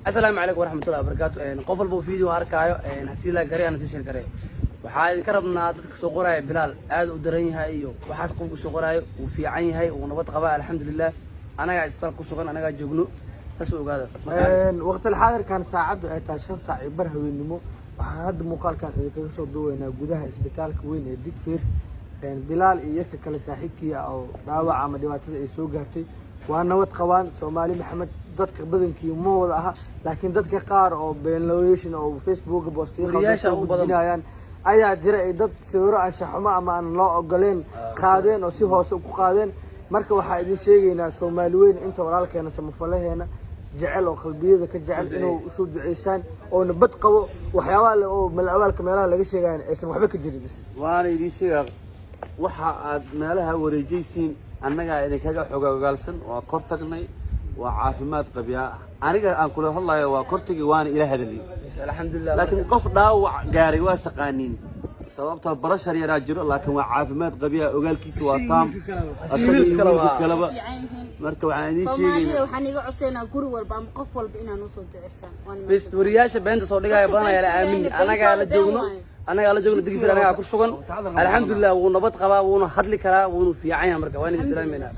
Asalaamu calaykum waraxmatullahi wabarakaatu. Qof walba oo video arkaayo hasii la garay ana sii share garay. Waxaa idinka rabnaa dadka soo qoraayo Bilaal aad u daran yahay iyo waxaas, qofku soo qoraayo wuu fiican yahay, wuu nabad qabaa, alxamdulilah. Anagaa isbitaal ku sugan, anagaa joogno, saas u ogaada. Waqtil xaadirkan saacaddu ay tahay 5:15 haweennimo, waxaan hadda muuqaalkan idinkaga soo duubaynaa gudaha isbitaalka weyn ee Digfeer. Bilaal iyo yarka kale saaxiibkii ah oo dhaawac ama dhibaatada ay soo gaartay waa nabad qabaan. Soomaali Maxamed, dadka badankii ma wada aha, laakiin dadka qaar oo beenlooyashin oo Facebooka boostiyo Wariyaasha soo ugu badan. gudbinayaan ayaa jira, ay dad sawiro anshaxumo ama aan loo ogoleen qaadeen oo si hoose ku qaadeen. Marka waxaa idin sheegaynaa, Soomaali weyn, inta walaalkeena samafalaheena jecel oo qalbiyada ka jecel, inuu usoo duceysaan oo nabad qabo. Waxyaabaha le oo malawaalka meelaha laga sheegayan aysan waxba ka jirin. Waana idiin sheegaa, waxa aad meelaha wareejaysiin annagaa idinkaga xogogaalsan. Waa kor tagnay, waa caafimaad qabyaa. Aniga aan kula hadlayo waa kor tagay, waana ila hadalay. Bas, alxamdulilah. Laakiin qof dhaawac gaaray waa taqaaniin, sababtoo barashar yaraa jiro, laakiin waa caafimaad qabyaa, ogaalkiisa waa taam, asaga iyo wiilka kale wiilka kaleba. Fiican yihiin. Marka waxaan idiin Soomaalida sheegaynaa, waxaan iga codsaynaa guri walba ama qof walba inaan usoo duceysaan. Waan Bas, wariyaasha beenta soo dhigaya badan ayaa la aamin. Anagaa la joogno, anagaa la joogno Digfir, anagaa ku sugan, alxamdulilah. Wuu nabad qabaa, wuuna hadli karaa, wuuna fiican yahay. Marka waan idin salaameynaa.